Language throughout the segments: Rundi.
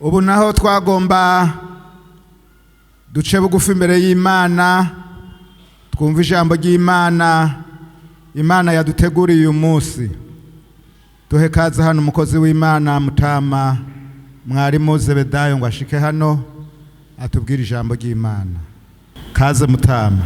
Ubu naho twagomba duce bugufi imbere y'Imana, twumve ijambo ry'Imana Imana yaduteguriye uyu munsi. Duhe kaze hano umukozi w'Imana Mutama Mwarimu Zebedayo ngo ashike hano atubwire ijambo ry'Imana. Kaze Mutama.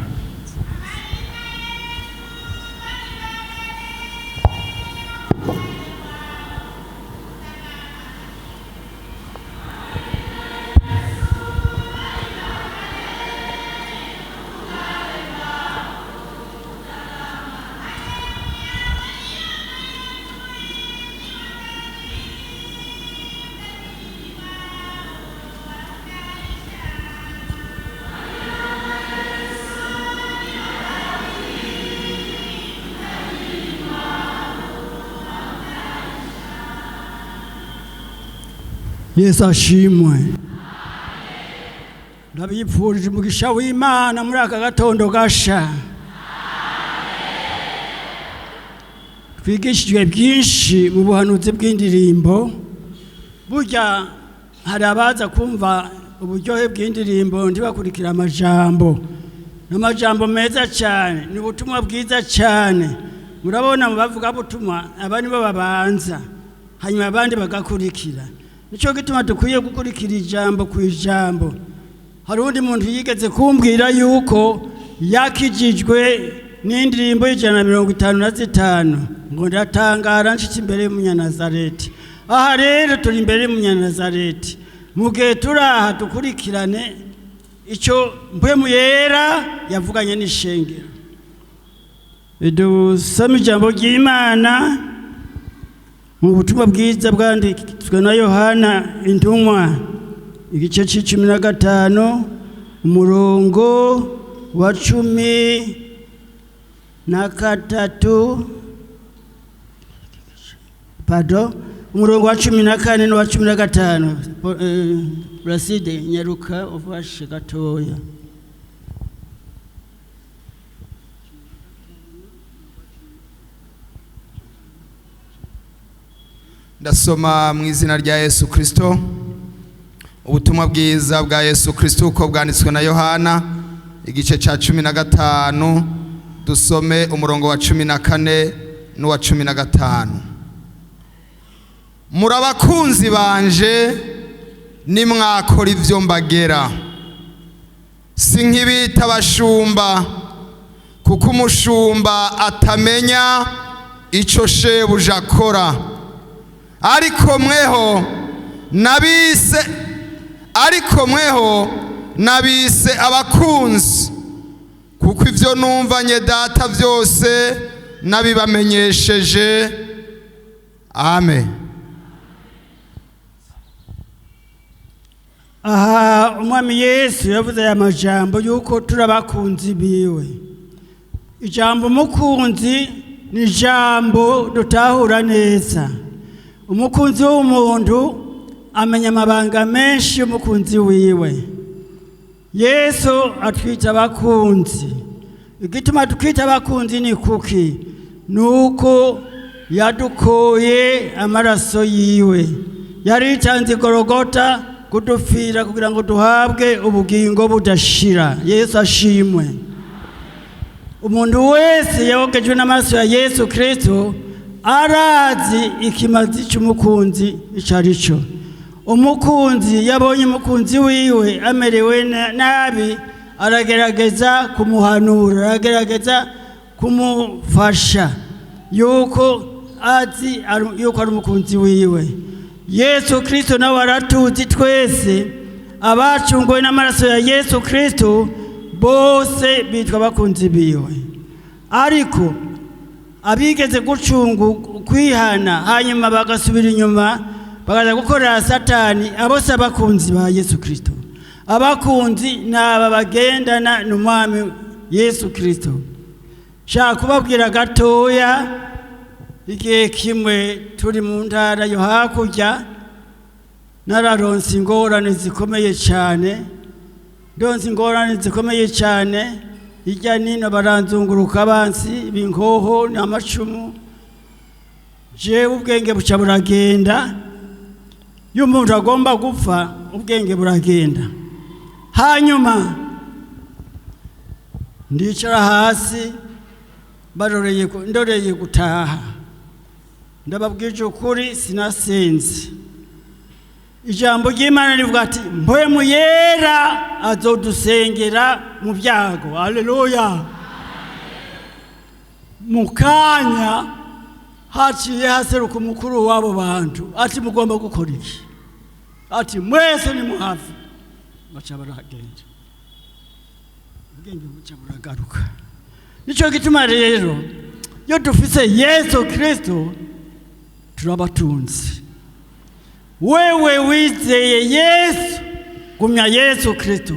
Yesu ashimwe. Ndabipfurije umugisha w'Imana muri aka gatondo gasha. Twigishijwe byinshi mu buhanuzi bw'indirimbo. Burya hari abaza kumva uburyohe bw'indirimbo ntibakurikira amajambo. Ni amajambo meza cyane, ni ubutumwa bwiza cyane. Murabona mu bavugabutumwa aba nibo babanza, hanyuma abandi bagakurikira. Nicyo gituma dukwiye gukurikira ijambo ku ijambo. Hari undi muntu yigeze kumbwira yuko yakijijwe n'indirimbo y'155, ngo ndatangara nshitse imbere y'Umunyanazareti. Aha rero turi imbere y'Umunyanazareti. Mu gihe turi aha dukurikirane icyo Mpwemu Yera yavuganye n'ishengero. Dusome ijambo ry'Imana mu butumwa bwiza bwanditswe na Yohana intumwa, igice c'15, umurongo wa 13, pardon, umurongo wa 14 n'uwa 15. Placide, nyaruka ufashe gatoya. Ndasoma mu izina rya Yesu Kristo. Ubutumwa bwiza bwa Yesu Kristo uko bwanditswe na Yohana, igice ca 15, dusome umurongo wa 14 n'uwa 15. Muri abakunzi banje nimwakora ivyo mbagera, si nk'ibita abashumba, kuko umushumba atamenya ico shebuja akora. Ariko mweho nabise, ariko mweho nabise abakunzi, kuko ivyo numvanye Data vyose nabibamenyesheje. Amen. Aha Umwami Yesu yavuze aya majambo yuko turi abakunzi biwe. Ijambo umukunzi ni ijambo dutahura neza. Umukunzi w'umuntu amenya amabanga menshi y'umukunzi wiwe. Yesu atwita abakunzi. Igituma twita abakunzi ni kuki? Nuko yadukoye amaraso yiwe, yaritanze Golgota kudupfira kugira ngo duhabwe ubugingo budashira. Yesu ashimwe. Umuntu wese yogejwe n'amaraso ya Yesu Kristo arazi ikimazi cy'umukunzi ico ari cyo. Umukunzi yabonye umukunzi wiwe amerewe nabi, aragerageza kumuhanura, aragerageza kumufasha yuko azi yuko ari umukunzi wiwe. Yesu Kristo nawe aratuzi twese abacunguwe n'amaraso ya Yesu Kristo bose bitwa abakunzi biwe. Ariko abigeze gucungu kwihana hanyuma bagasubira inyuma bakaza gukorera Satani, abo si abakunzi ba Yesu Kristo. Abakunzi ni aba bagendana n'Umwami Yesu Kristo. Nshaka kubabwira gatoya, igihe kimwe turi mu ntara yo hakurya, nararonse ingorane zikomeye cyane, ndonse ingorane zikomeye cyane, hirya nino baranzunguruka abansi ibinkoho n'amacumu. Jewe ubwenge buca buragenda. Iyo umuntu agomba gupfa, ubwenge buragenda. Hanyuma ndicara hasi, baroreye ndoreye gutaha. Ndababwije ukuri, sinasinze. Ijambo ry'Imana rivuga ati: "Mpwemu Yera azodusengera mu byago." Haleluya! Mu kanya haciye haseruka umukuru w'abo bantu, ati: "Mugomba gukora iki?" Ati: "Mwese nimuhave." Baca baragenda, ubwenge buca buragaruka. Nicyo gituma rero iyo dufise Yesu Kristo turabatunze. Wewe wizeye Yesu, gumya Yesu Kristo,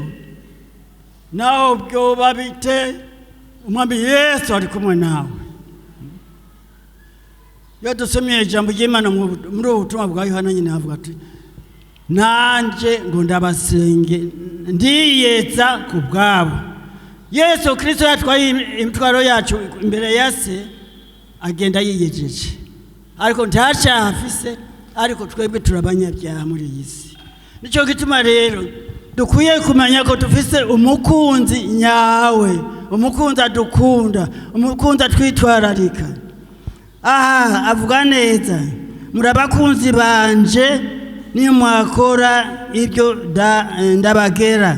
naho byoba bite, Umwami Yesu ari kumwe nawe. Iyo dusomye ijambo ry'Imana muri ubu butumwa bwa Yohana nyine, havuga ati: "Nanjye ngo ndabasenge, ndiyeza ku bwabo." Yesu Kristo yatwaye imitwaro yacu imbere ya Se, agenda yiyejeje, ariko nta afise. Ariko twebwe turabanyabyaha muri iyi si. Nicyo gituma rero dukwiye kumenya ko dufise umukunzi nyawe, umukunzi adukunda, umukunzi atwitwararika. Aha avuga neza: "Muri abakunzi banje nimwakora ibyo ndabagera.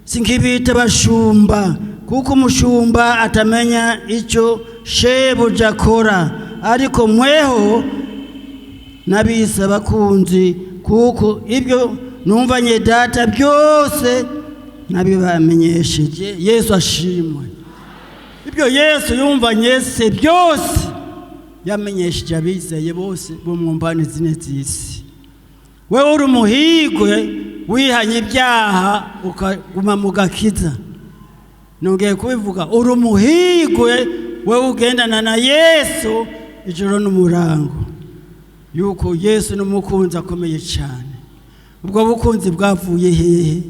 Sinkibita bashumba, kuko umushumba atamenya icyo shebuja akora, ariko mweho nabise abakunzi, kuko ibyo numvanye Data byose nabibamenyesheje." Yesu ashimwe! Ibyo Yesu yumvanye Se byose yamenyesheje abizeye bose bo mu mbani zine z'isi. Wewe uri umuhigwe wihanye ibyaha ukaguma mu gakiza. Nongeye kubivuga: uri umuhigwe wewe ugendana na Yesu ijoro n'umurango, yuko Yesu n'umukunzi akomeye cyane. Ubwo bukunzi bwavuye hehe?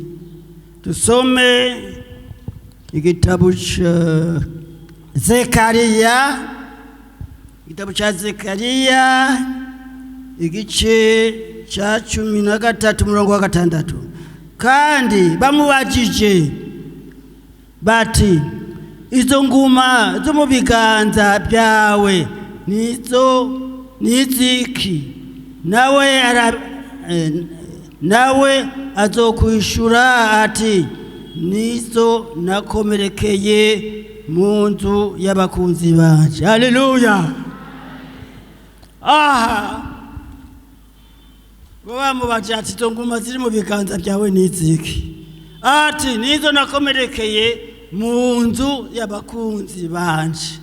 Dusome igitabo cya Zekariya, igitabo cya Zekariya, igice cya 13, umurongo wa 6. Kandi bamubajije bati: "Izo nguma zo mu biganza byawe nizo niziki?" Nawe azokwishura ati: "Nizo nakomerekeye mu nzu y'abakunzi banje." Haleluya! Aha bo bamubaje ati: "Izo nguma ziri mu biganza byawe niziki?" Ati: "Nizo nakomerekeye mu nzu y'abakunzi banje."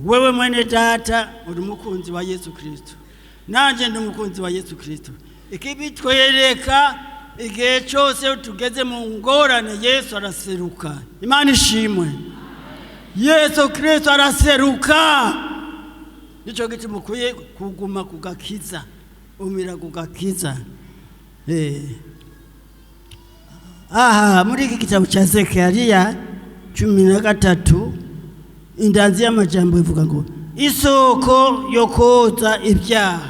Wewe mwene data, uri umukunzi wa Yesu Kristo, nanjye ndi umukunzi wa Yesu Kristo. Ikibitwereka, igihe cyose tugeze mu ngorane, Yesu araseruka. Imana ishimwe! Yesu Kristo araseruka. Nicyo gituma ukwiye kuguma ku gakiza, umira ku gakiza. Aha muri iki gitabo cya Zekariya 13, indanzi y'amajambo ivuga ngo isoko yo koza ibyaha.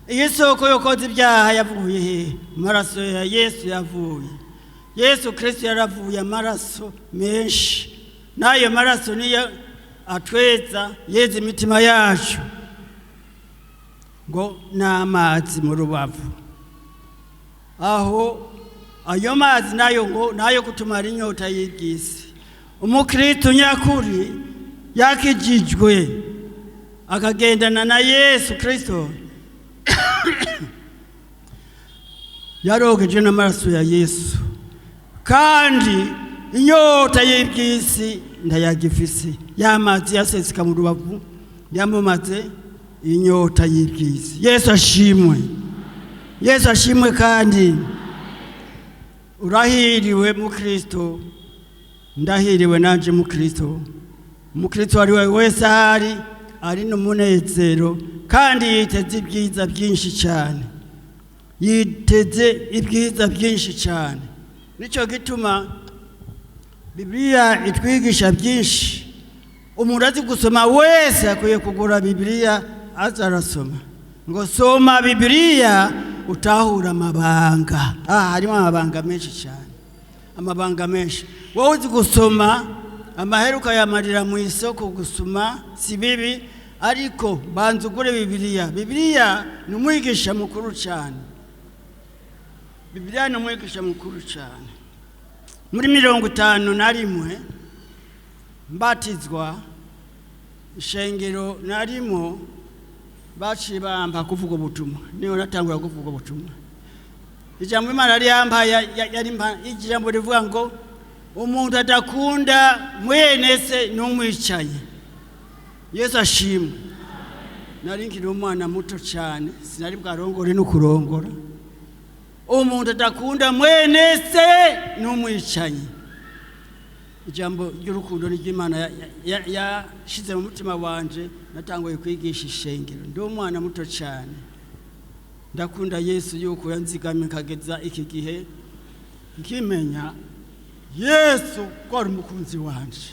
Iyi soko yo koza ibyaha yavuye hehe? Amaraso ya Yesu yavuye. Yesu Kristo yaravuye amaraso menshi, n'ayo maraso niyo atweza, yeza imitima yacu, ngo n'amazi mu rubavu. Aho ayo mazi nayo ngo nayo kutumara inyota y'iby'isi. Umukristo nyakuri yakijijwe akagendana na Yesu Kristo, yarogeje n'amaraso ya Yesu, kandi inyota y'iby'isi ndayagifise. Y'amazi yaseseka mu rubavu yamumaze inyota y'iby'isi. Yesu ashimwe! Yesu ashimwe! Kandi urahiriwe mu Kristo, ndahiriwe nanje mu Kristo. Umukristo ari we wese ahari ari n'umunezero, kandi yiteze ibyiza byinshi cyane, yiteze ibyiza byinshi cyane. Nicyo gituma Bibiliya itwigisha byinshi. Umuntu azi gusoma wese akwiye kugura Bibiliya aza arasoma. Ngo soma Bibiliya. Utahure amabanga. Harimo amabanga menshi cyane, amabanga menshi. Wowe uzi gusoma amahera ukayamarira mu isoko. Gusoma si bibi, ariko banza ugure Bibiliya. Bibiliya ni umwigisha mukuru cyane. Bibiliya ni umwigisha mukuru cyane. Muri 51 mbatizwa, ishengero narimo baciye bampa kuvuga ubutumwa. Niyo natangura kuvuga ubutumwa. Ijambo Imana yari yampaye yari ijambo rivuga ngo umuntu adakunda mwene se n'umwicaye. Yesu ashimwe. Nari nkiri umwana muto cyane, sinari bwarongore no kurongora. Umuntu adakunda mwene se n'umwicanyi. Ijambo ry'urukundo ry'Imana yashize mu mutima wanje. Natanguye kwigisha ishengero ndi umwana muto cyane. Ndakunda Yesu yuko yanzigamye nkageza iki gihe, nkimenya Yesu ko ari umukunzi wanje.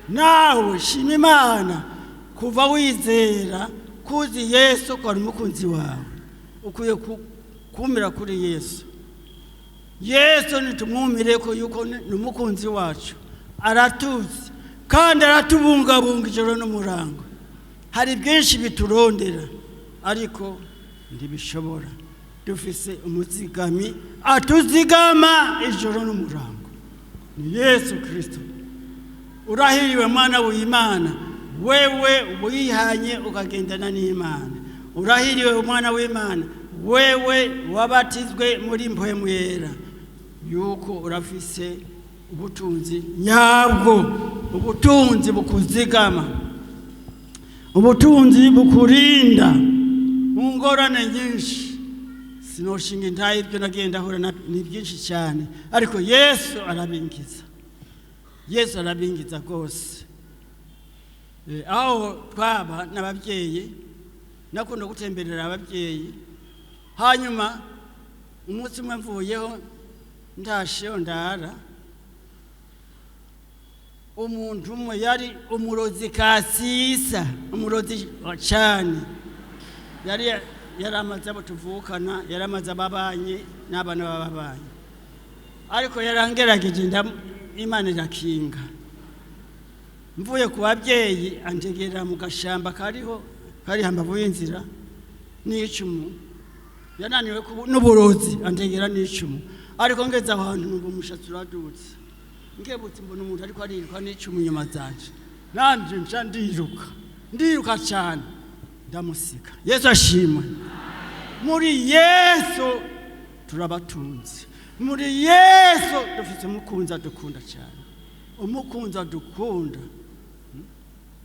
Nawe shima Imana kuva wizera kuzi Yesu ko ari umukunzi wawe. Ukwiye kumira kuri Yesu. Yesu nitumwumire ko yuko ni umukunzi wacu, aratuzi kandi aratubungabunga ijoro n'umurango. Hari byinshi biturondera ariko ntibishobora. Dufise umuzigami atuzigama ijoro n'umurango, ni Yesu Kirisito. Urahiriwe mwana w'Imana, wewe wihanye ukagendana n'Imana. Urahiriwe mwana w'Imana, wewe wabatizwe muri Mpwemu Yera, yuko urafise ubutunzi nyabwo, ubutunzi bukuzigama, ubutunzi bukurinda mu ngorane nyinshi. Sinoshinga intaye ibyo nagenda ahura ni byinshi cyane, ariko Yesu arabingiza. Yesu arabingiza rwose. Aho twaba n'ababyeyi, nakunda gutemberera ababyeyi. Hanyuma umunsi umwe mvuyeho ntasheho ndara, umuntu umwe yari umurozi kasisa, umurozi cyane, yari yaramaze abo tuvukana, yaramaze ababanyi n'abana b'ababanyi, ariko yarangerageje, Imana irakinga. Mvuye ku babyeyi antegera mu gashamba kariho kari hambavu y'inzira n'icumu. Yananiwe n'uburozi, antegera n'icumu, ariko ngeze aho hantu numva umushatsi uradutse. Nkebutse mbona umuntu ariko ariruka n'icumu inyuma zanje. Nanje nca ndiruka, ndiruka cyane, ndamusika. Yesu ashimwe. Muri Yesu turabatunze. Muri Yesu dufite umukunzi adukunda cyane. Umukunzi adukunda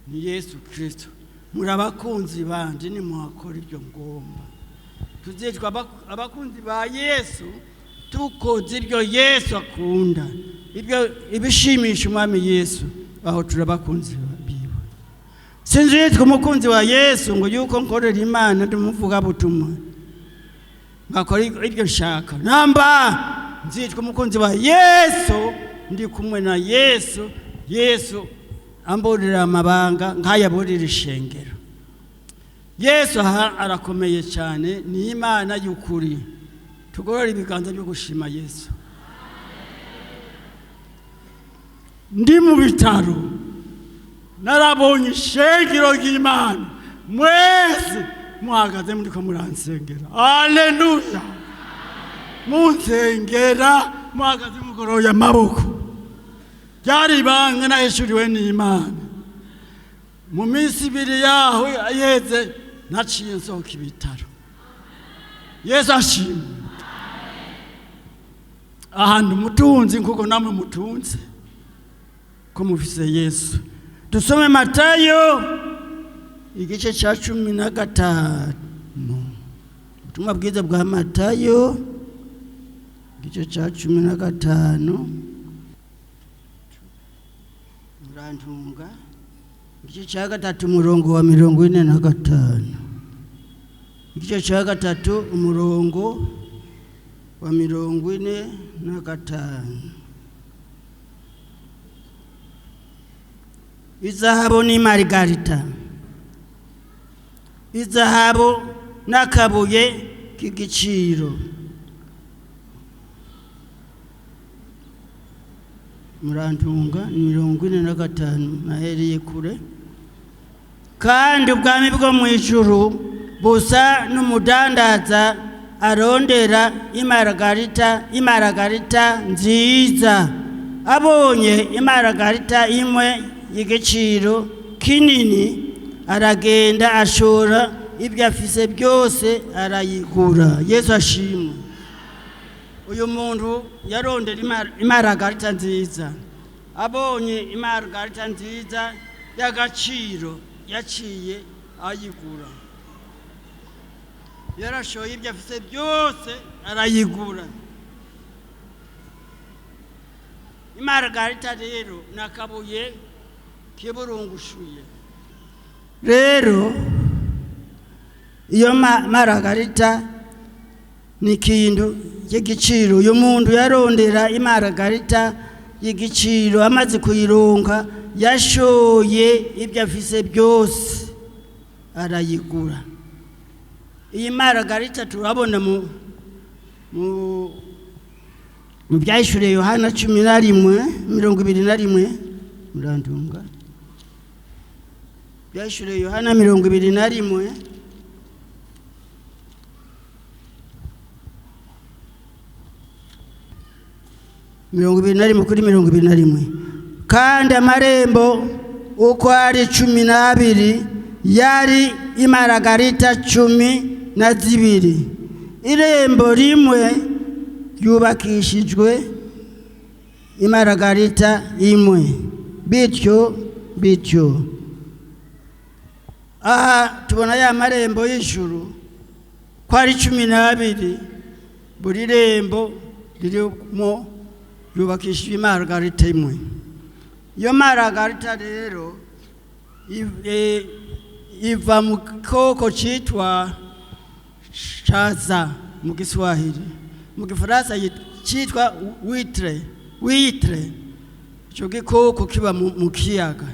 ni Yesu Kirisito. Muri abakunzi banje nimuhakora ibyo ngomba. Tuzitwa abakunzi ba Yesu tukoze ibyo Yesu akunda, ibyo ibishimisha umwami Yesu. Aho turabakunzi biwe. Sinzitwa umukunzi wa Yesu ngo yuko nkorera Imana ndi umuvugabutumwa ngakora ibyo nshaka. Namba nzitwa umukunzi wa Yesu ndi kumwe na Yesu. Yesu amburira amabanga nkayaburira ishengero. Yesu aha arakomeye cyane, ni Imana y'ukuri. Tugorore ibiganza byo gushima Yesu. Ndi mu bitaro narabonye ishengero ry'Imana, mwese muhagaze muriko muransengera. Aleluya! Munsengera muhagaze mugoroye amaboko. Ryari ibanga nahishuriwe n'Imana. Mu minsi 2 yaho yeze naciye nsohoka ibitaro. Yesu ashimwe. Ahantu mutunzi nkuko namwe mutunze ko mufise Yesu. Dusome Matayo igice cya 15. Ubutumwa bwiza bwa Matayo igice cya 15. Murantunga. Igice cya 3 umurongo wa 45. Igice cya 3 umurongo wa 45. Izahabu ni marigarita, izahabu n'akabuye k'igiciro. Murantunga, ni 45, nahereye kure. Kandi ubwami bwo mu ijuru busa n'umudandaza arondera imaragarita nziza. Abonye imaragarita imwe y'igiciro kinini, aragenda ashora ibyo afise byose arayigura. Yesu ashimwe. Uyu muntu yarondera imaragarita nziza, abonye imaragarita nziza y'agaciro yaciye ayigura. Yarashoye ibyo afise byose arayigura. Imaragarita rero ni akabuye kiburungushuye. Rero iyo maragarita ni ikintu cy'igiciro. Uyu muntu yarondera imaragarita y'igiciro, amaze kuyironka yashoye ibyo afise byose arayigura. Iyi maragarita turabona mu Byahishuriye Yohana 11:21. Murantunga, Byahishuriye Yohana 21. 21 kuri 21. Kandi amarembo uko ari 12 yari imaragarita 12, irembo rimwe ryubakishijwe imaragarita imwe. Bityo bityo, aha tubona ya marembo y'ijuru ko ari 12, buri rembo ririmo ryubakishijwe imaragarita imwe. Iyo maragarita rero iva mu gikoko cyitwa shaza mu Giswahili, mu Gifaransa cyitwa huître. Huître, icyo gikoko kiba mu kiyaga.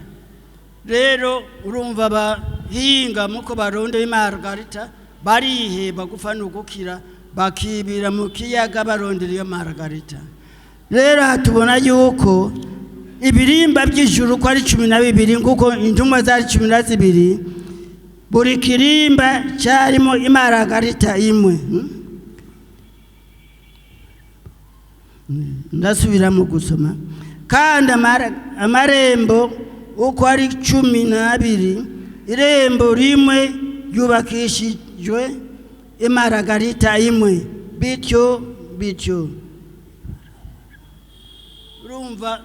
Rero urumva abahinga muko barondera imaragarita bariheba gupfa no gukira, bakibira mu kiyaga barondera iyo maragarita. Rero aha tubona yuko ibirimba by'ijuru ko ari 12, kuko intumwa zari 12, buri kirimba cyarimo imaragarita imwe. Ndasubira mu gusoma. Kandi amarembo uko ari 12, irembo rimwe ryubakishijwe imaragarita imwe. Bityo bityo, urumva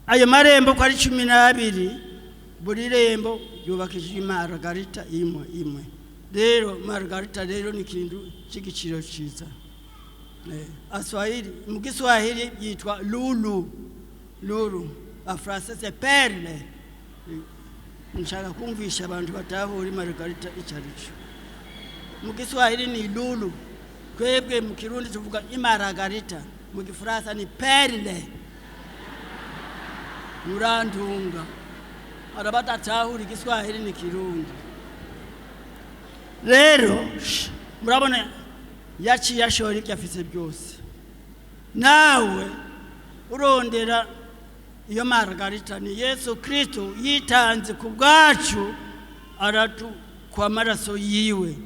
ayo marembo ko ari 12, buri rembo ryubakishijwe imaragarita imwe imwe. Rero maragarita rero ni ikintu cy'igiciro cyiza. Aswahili, mu Giswahili yitwa lulu, lulu, en français c'est perle. Nshaka kumvisha abantu batahura imaragarita icyo ari cyo. Mu Giswahili ni lulu, twebwe mu Kirundi tuvuga imaragarita, mu Gifaransa ni perle. Murantunga, arabadatahura Igiswahili ni Kirundi. Rero murabona yaciye ashora ibyo afise byose. Nawe urondera iyo maragarita, ni Yesu Kristo yitanze ku bwacu, aratu kwa amaraso yiwe.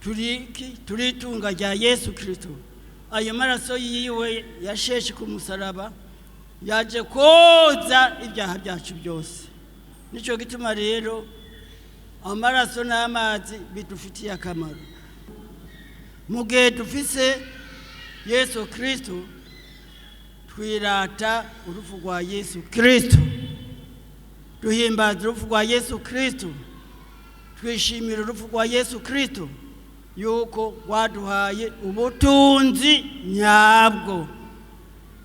Turiki turitunga rya Yesu Kristo. Ayo maraso yiwe yasheshe ku musaraba yaje koza ibyaha byacu byose. Nicyo gituma rero amaraso n'amazi bidufitiye akamaro. Mu gihe dufise Yesu Kristo, twirata urupfu rwa Yesu Kristo, duhimbaza urupfu rwa Yesu Kristo, twishimira urupfu rwa Yesu Kristo yuko rwaduhaye ubutunzi nyabwo,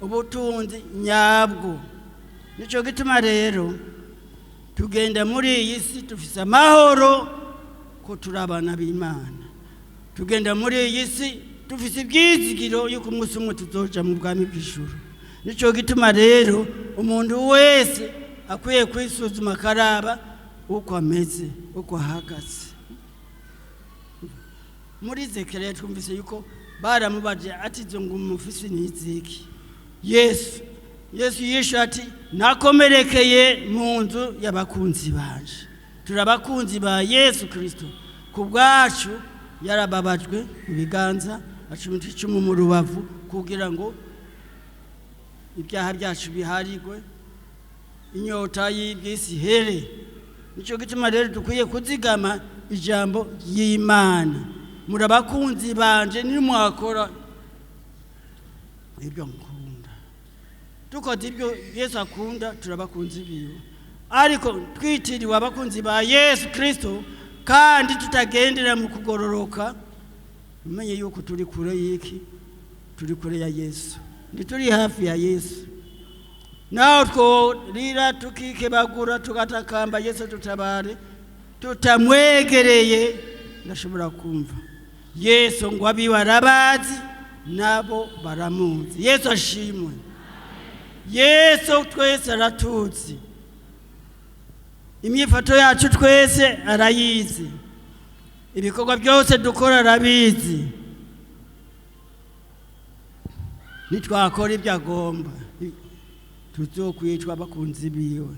ubutunzi nyabwo. Nicyo gituma rero tugenda muri iyi si dufise amahoro ko turi abana b'Imana. Tugenda muri iyi si dufise ibyizigiro yuko umunsi umwe tuzoja mu bwami bw'ijuru. Nicyo gituma rero umuntu wese akwiye kwisuzuma akaraba uko ameze, uko ahagaze. Muri Zekariya twumvise yuko baramubaje ati izo nguma ufise ni iziki? Yesu yishuye ati nakomerekeye mu nzu y'abakunzi banje. Turi abakunzi ba Yesu Kristo. Ku bwacu yarababajwe mu biganza, acumita icumu mu rubavu kugira ngo ibyaha byacu biharigwe, inyota y'iby'isi ihere. Nicyo gituma rero dukwiye kuzigama ijambo ry'Imana. Muri abakunzi banje nimwakora ibyo mukunda. Dukoze ibyo Yesu akunda, turi abakunzi biwe. Ariko twitiriwe abakunzi ba Yesu Kristo kandi tutagendera mu kugororoka, umenye yuko turi kure y'iki? Turi kure ya Yesu, ntituri hafi ya Yesu. Naho tworira tukikebagura tugatakamba Yesu tutabare, tutamwegereye ndashobora kumva Yesu ngo abiwe arabazi nabo baramuzi. Yesu ashimwe. Yesu twese aratuzi, imyifato yacu twese arayizi, ibikorwa byose dukora arabizi. Nitwakora ibyo agomba tuzokwitwa abakunzi biwe,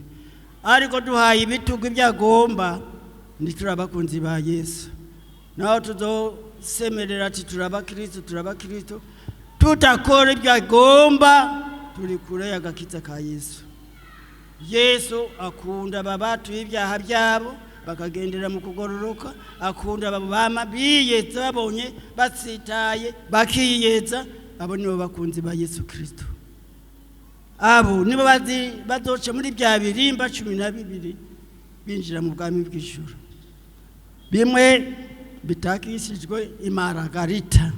ariko duhaye ibitugu ibyo agomba ntituri abakunzi ba Yesu. Naho tuzosemerera ati turi abakristo, turi abakristo, tutakora ibyo agomba turi kure y'agakiza ka Yesu. Yesu akunda ababatuye ibyaha byabo bakagendera mu kugororoka, akunda abo bama biyeza babonye batsitaye bakiyeza. Abo nibo bakunzi ba Yesu Kristo. Abo nibo bazoca muri bya birimba 12 binjira mu bwami bw'ijuru. Bimwe bitakishijwe imaragarita,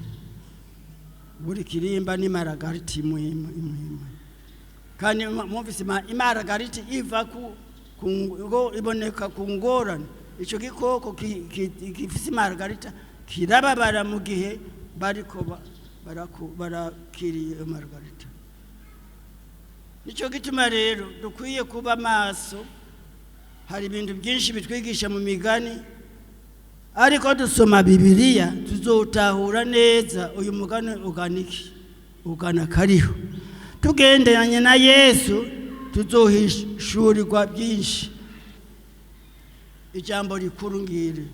buri kirimba ni maragarita imwe imwe imwe. Kandi mwumvise imaragarita iva ku iboneka ku ngorane. Ico gikoko gifise imaragarita kirababara mu gihe bariko barakiriye imaragarita. Nico gituma rero dukwiye kuba maso. Hari ibintu byinshi bitwigisha mu migani, ariko dusoma Bibiliya tuzotahura neza uyu mugani ugana iki, ugana kariho. Tugenderanye na Yesu tuzohishurirwa byinshi. Ijambo rikuru ngiri,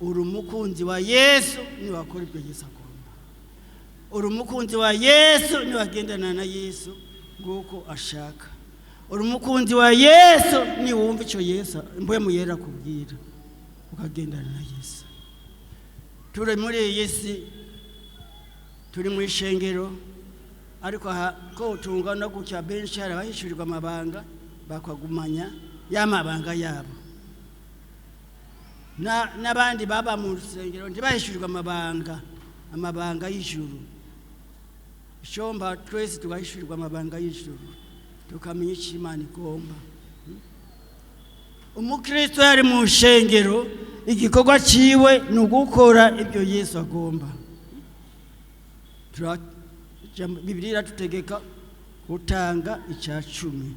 uri umukunzi wa Yesu niwakora ibyo Yesu agomba. Uri umukunzi wa Yesu niwagendana na Yesu nguko ashaka. Uri umukunzi wa Yesu niwumva icyo Yesu mbwe muyera kubwira ukagendana na Yesu. Turi muri iyi si, turi mu ishengero, ariko ko tungana gutya benshi hari abahishurirwa amabanga bakagumanya ya mabanga yabo, n'abandi baba mu rusengero ntibahishurirwa amabanga y'ijuru. Ishomba twese tugahishurirwa amabanga y'ijuru, tukamenya icyo Imana igomba. Umukristo yari mu nshengero, igikorwa ciwe ni ugukora ibyo Yesu agomba. Bibiliya iratutegeka gutanga icya cumi,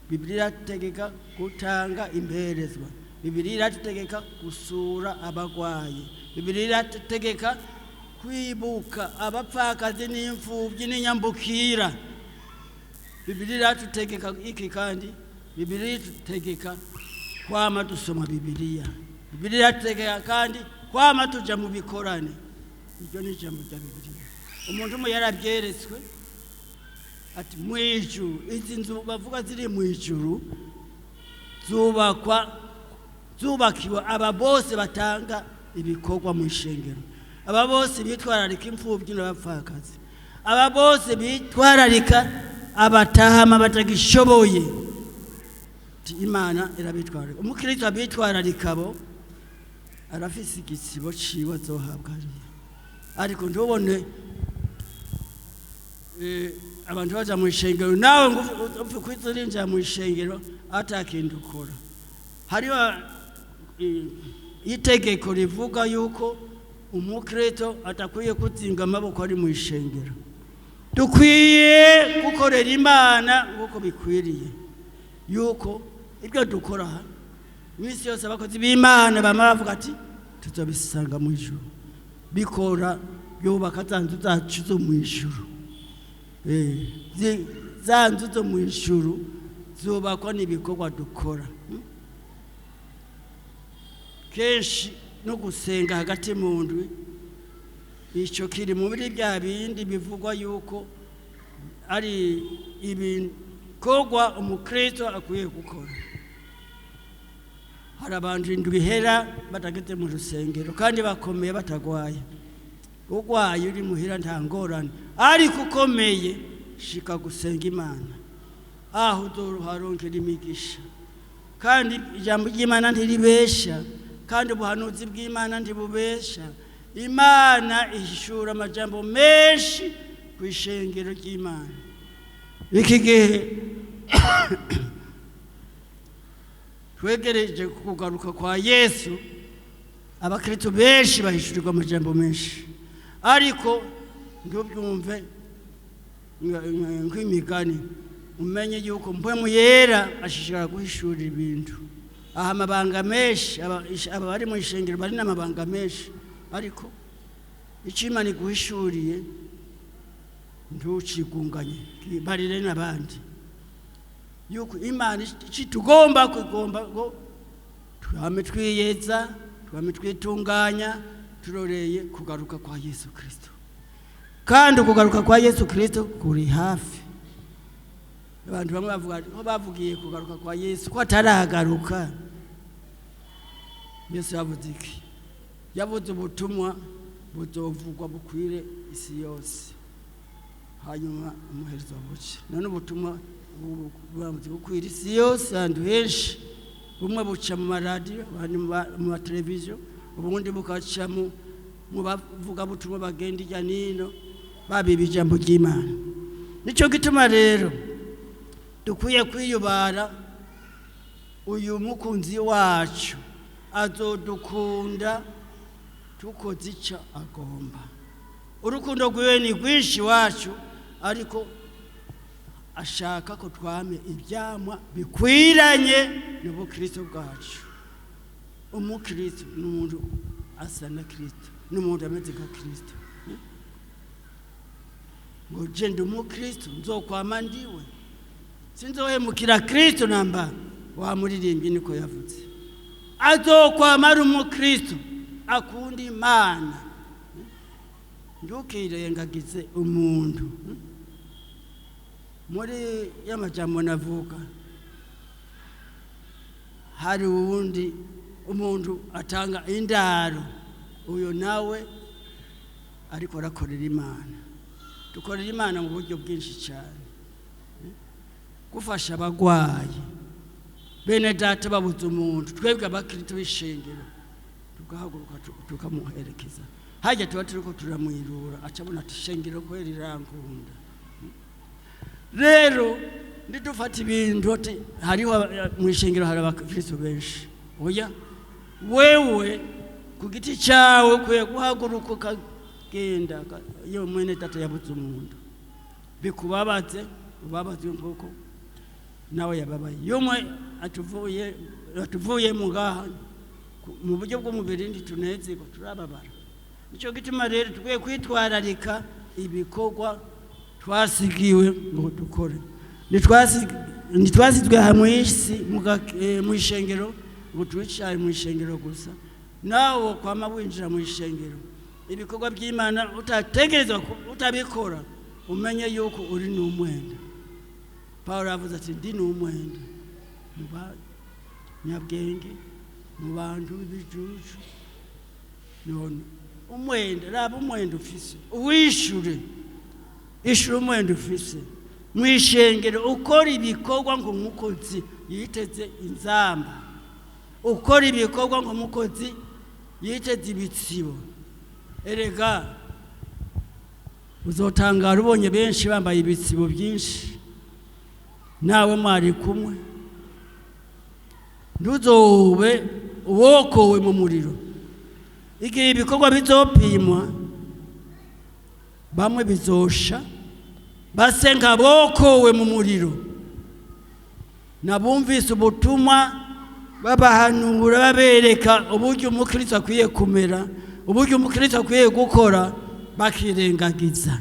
Bibiliya iratutegeka gutanga imperezwa, Bibiliya iratutegeka gusura abagwayi, Bibiliya iratutegeka kwibuka abapfakazi n'imfubyi n'inyambukira. Bibiliya iratutegeka iki kandi? Bibiliya itutegeka kwama dusoma Bibiliya. Bibiliya iratutegeka kandi kwama tuja mu bikorane. Iryo ni ijambo rya Bibiliya. Umuntu umwe yarabyeretswe ati mu ijuru, izi nzu bavuga ziri mu ijuru zubakiwe aba bose batanga ibikorwa mu ishengero, aba bose bitwararika imfubyi n'abapfakazi, aba bose bitwararika abatahama batagishoboye. Imana irabitwararika. Umukristo abitwararika bo arafise igisibo ciwe azohabwa hariya. Ariko ntubone abantu baja mu ishengero nawe ngo upfe kwizirinjira mu ishengero atakintu ukora. Hariho itegeko rivuga yuko umukristo atakwiye kuzinga amaboko ari mu ishengero. Dukwiye gukorera Imana nk'uko bikwiriye, yuko ibyo dukora iminsi yose abakozi b'Imana bama bavuga ati tuzobisanga mu ijuru. Bikora byubaka za nzu zacu zo mu ijuru. Za nzu zo mu ijuru zubakwa n'ibikorwa dukora. Kenshi no gusenga hagati mu ndwi, icyo kiri muri bya bindi bivugwa yuko ari ibikorwa umukristo akwiye gukora. Hari abantu indwi ihera batageze mu rusengero kandi bakomeye, batagwaye. Urwaye uri muhira nta ngorane, ariko ukomeye shika gusenga Imana, aho uzoharonkera imigisha. Kandi ijambo ry'Imana ntiribesha, kandi ubuhanuzi bw'Imana ntibubesha. Imana ihishura amajambo menshi ku ishengero ry'Imana. Iki gihe twegereje kugaruka kwa Yesu, abakristo benshi bahishurirwa amajambo menshi, ariko ntubyumve nk'imigani. Umenye yuko Mpwemu Yera ashishikara guhishurira ibintu aha, amabanga menshi. Aba bari mu ishengero bari n'amabanga menshi, ariko icyo Imana iguhishuriye ntucigunganye, barire n'abandi yuko Imana icyo tugomba kugomba ngo twame twiyeza, twame twitunganya, turoreye kugaruka kwa Yesu Kristo. Kandi ukugaruka kwa Yesu Kristo kuri hafi. Abantu bamwe bavuga ko bavugiye kugaruka kwa Yesu ko ataragaruka. Yesu yavuze iki? Yavuze ubutumwa buzovugwa bukwire isi yose, hanyuma umuherezo buce. None ubutumwa buramaze gukwira isi yose ahantu henshi. Bumwe buca mu maradiyo, abandi mu mateleviziyo, ubundi bukaca mu bavugabutumwa bagenda irya nino babiba ijambo ry'Imana. Nicyo gituma rero dukwiye kwiyubara. Uyu mukunzi wacu azodukunda tukoze icyo agomba. Urukundo rwiwe ni rwinshi iwacu, ariko ashaka ko twame ibyamwa bikwiranye n'ubukristo bwacu. Umukristo ni umuntu asa na Kristo, ni umuntu ameze nka Kristo. Ngo je ndi umukristo, nzokwama ndiwe, sinzohemukira Kristo namba. Wa muririmbyi niko yavuze, azokwama ari umukristo akunda Imana. Ntukirengagize umuntu. Muri y'amajambo navuga, hari uwundi umuntu atanga indaro, uyo nawe ariko arakorera Imana. Dukorera Imana mu buryo bwinshi cyane: gufasha abagwayi, bene data babuze umuntu, twebwe abakristo b'ishengero tugahaguruka tukamuherekeza. Hajya tuba turiko turamwirura, acabona ati ishengero kweri rirankunda. Rero ndidufata ibintu ati hariho mu ishengero hari abakristo benshi. Oya, wewe ku giti cyawe ukwiye guhaguruka ukagenda iyo mwene data yabuze umuntu, bikubabaze, ubabaze nk'uko nawe yababaye. Iyo umwe atuvuye mu ngaha mu buryo bw'umubiri, ntitunezerwa, turababara. Nicyo gituma rero tukwiye kwitwararika ibikorwa twasigiwe ngo dukore. Ntitwasizwe aha mu isi mu ishengero ngo twicare mu ishengero gusa. Nawe kwama winjira mu ishengero, ibikorwa by'Imana utategerezwa utabikora, umenye yuko uri n'umwenda. Pawulo yavuze ati ndi n'umwenda mu banyabwenge, mu bantu b'ibijuju. None umwenda, raba umwenda ufise uwishure, ishura umwenda ufise mu ishengero. Ukora ibikorwa ngo umukozi yiteze inzamba, ukora ibikorwa ngo umukozi yiteze ibitsibo. Erega uzotangara ubonye benshi bambaye ibitsibo byinshi nawe mwari kumwe. Ntuzobe uwokowe mu muriro. Igihe ibikorwa bizopimwa, bamwe bizosha base nk'abokowe mu muriro. Nabumvise ubutumwa babahanura, babereka uburyo umukristo akwiye kumera. Uburyo umukristo akwiye gukora bakirengagiza.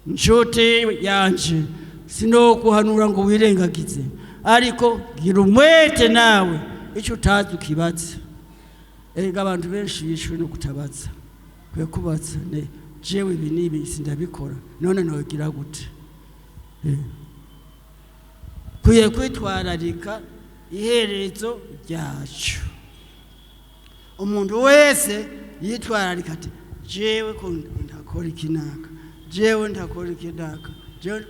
Inshuti yanje, sinokuhanura ngo wirengagize, ariko gira umwete nawe, icyo utazi ukibaza. Erega abantu benshi bishwe no kutabaza. Kwe kubaza ne jewe ibi n'ibi sindabikora, none nogira gute? Kwiye kwitwararika iherezo ryacu. Umuntu wese yitwararika ati jewe ko ndakora iki naka, jewe ndakora iki naka, jewe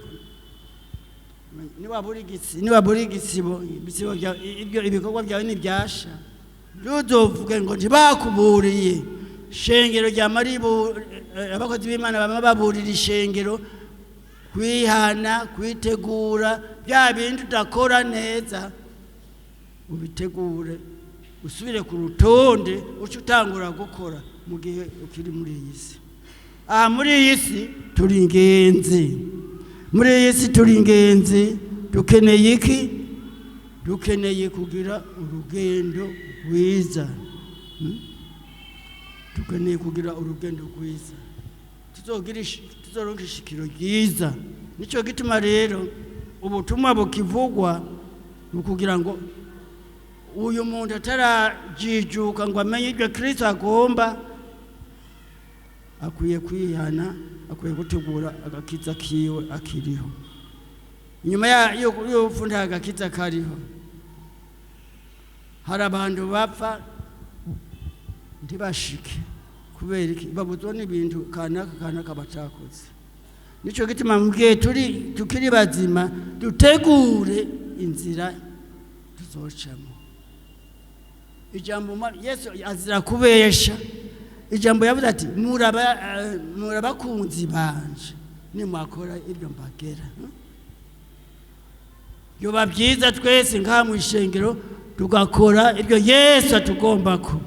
niwabura igisibo, ibisibo ibyo ibikorwa byawe ntibyasha. Ntuzovuge ngo ntibakuburiye. Shengero rya maribu, abakozi b'Imana bama baburira ishengero kwihana, kwitegura bya bindi udakora neza, ubitegure, usubire ku rutonde, uce utangura gukora mu gihe ukiri muri iyi si. Aha muri iyi si turi ingenzi, muri iyi si turi ingenzi. Dukeneye iki? Dukeneye kugira urugendo rwiza. Dukeneye kugira urugendo rwiza, tuzoronka ishikiro ryiza. Nicyo gituma rero ubutumwa bukivugwa ni ukugira ngo uyu muntu atarajijuka ngo amenye ibyo Kristo agomba, akwiye kwihana, akwiye gutegura agakiza kiwe akiriho. Nyuma y'urupfu nta gakiza kariho. Hari abantu bapfa ntibashike kubera iki? Babuzwa n'ibintu kanaka kanaka batakoze. Nicyo gituma mu gihe turi tukiri bazima dutegure inzira tuzocamo. Ijambo Yesu azira kubesha. Ijambo yavuze ati murabakunzi banje nimwakora ibyo mbagera. Yoba byiza twese ngaha mu ishengero tugakora ibyo Yesu atugombako,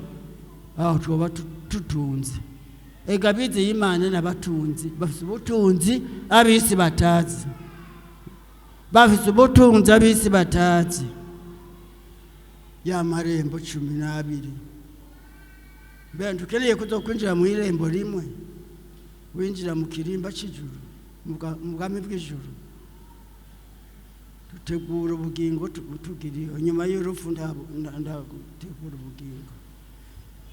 aho twoba tutunze. Ega abizeye Imana n'abatunzi bafise ubutunzi abisi batazi, bafise ubutunzi abisi batazi. Ya marembo 12, mbega ntukeneye kuzokwinjira mu irembo rimwe, winjira mu kirimba c'ijuru, mu bwami bw'ijuru? Dutegura ubugingo tugiriho, nyuma y'urupfu ndagutegura ubugingo.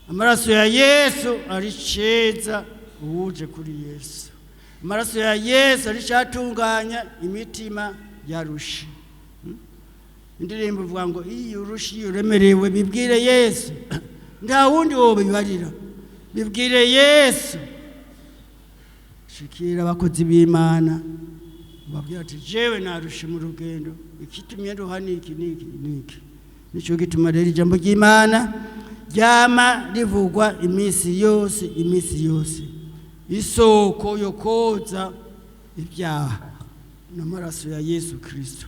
Amaraso ya Yesu ari ceza uwuje kuri Yesu. Amaraso ya Yesu ari catunganya imitima yarushe. Indirimbo ivuga ngo iyo urushe, iyo uremerewe, bibwire Yesu. Nta wundi wobibarira, bibwire Yesu. Shikira abakozi b'Imana, babwira ati jewe narushe mu rugendo, ikitumye nduha niki niki niki. Nico gituma rero ijambo ry'Imana ryama rivugwa iminsi yose, iminsi yose. Isoko yo koza ibyaha n'amaraso ya Yesu Kristo,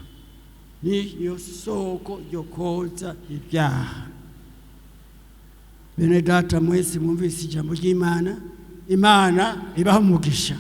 niyo soko yo koza ibyaha. Bene data mwese mwumvise ijambo ry'Imana, Imana ibaha umugisha.